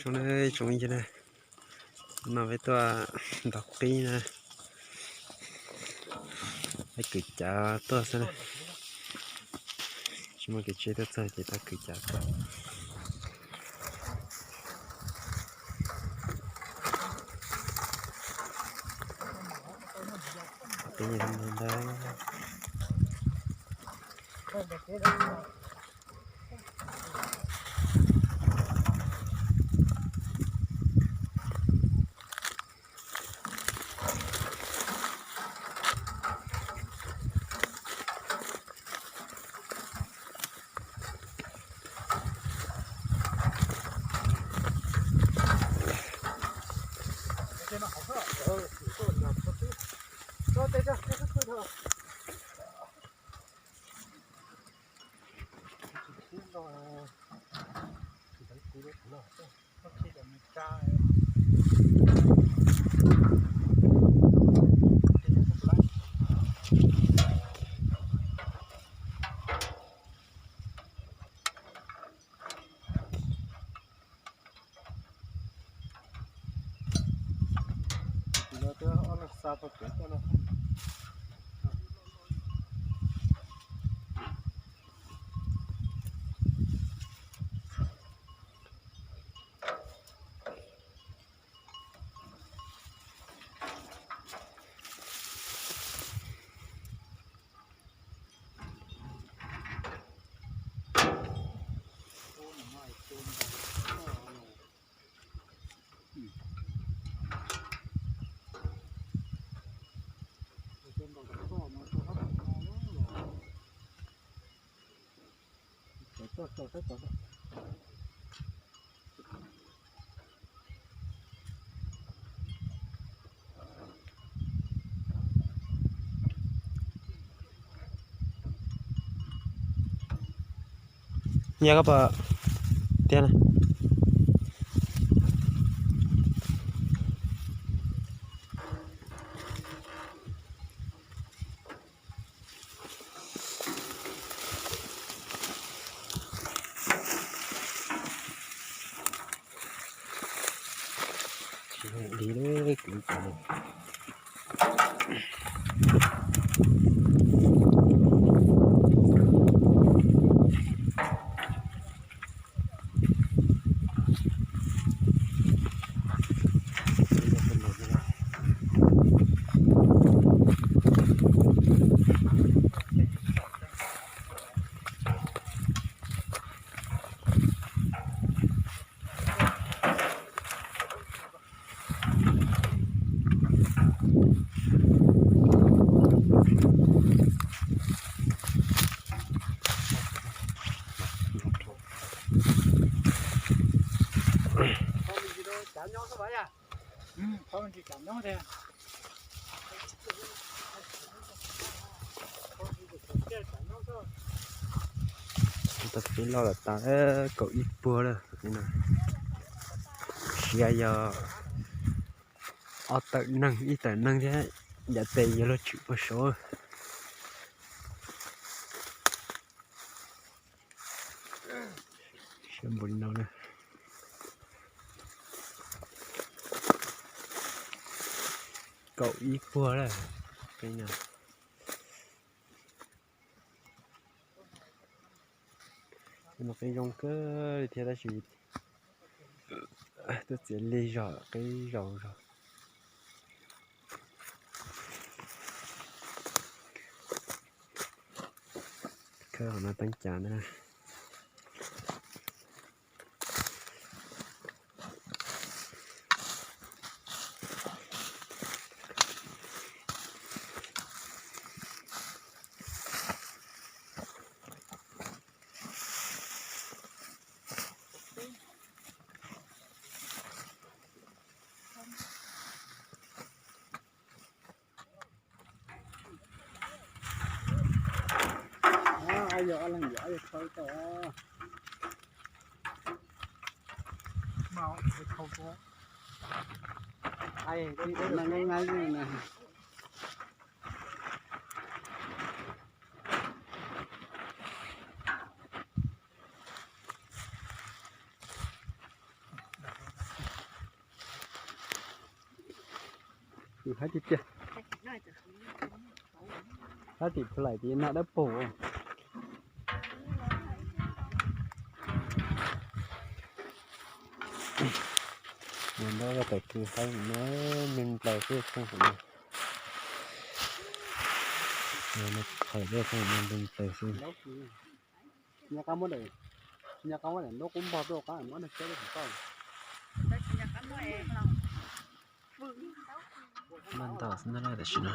Tsoom, tsoom ib ntsis na, no peb tuaj ntaus qib na, peb kwv cav tuaj xwb na, tsis muaj kev tsheb tuaj txog ces tuaj kwv cav tuaj. Peb ntawd. Yog koj pom tiag na. Tsis zoo li lawm kwv cav no. Tau peb loj lawm tas kaum ib puag lawm no. Siav yog ob tawm neeg, ib tawm neeg thiab, yav tes yuav luag tshwm puag saud. Siav npaum li no na. Kaum ib puag lawm. Qib no, qib zoo kawg li thiab tab sis tuaj txiav lig zog, qib zaus zog. Khawb hauv no teeb cav ntawd na. Kwv haib tiag tiag. Haib tim phu laim tim nag dawb paug. Nag dawb tawm kwv haib no, nplees nplees xwb tsoom phooj ywg. Nag qhawv dawb tsoom phooj ywg, nplees nplees xwb. Npaj ntau xwb ntag na tam sim no.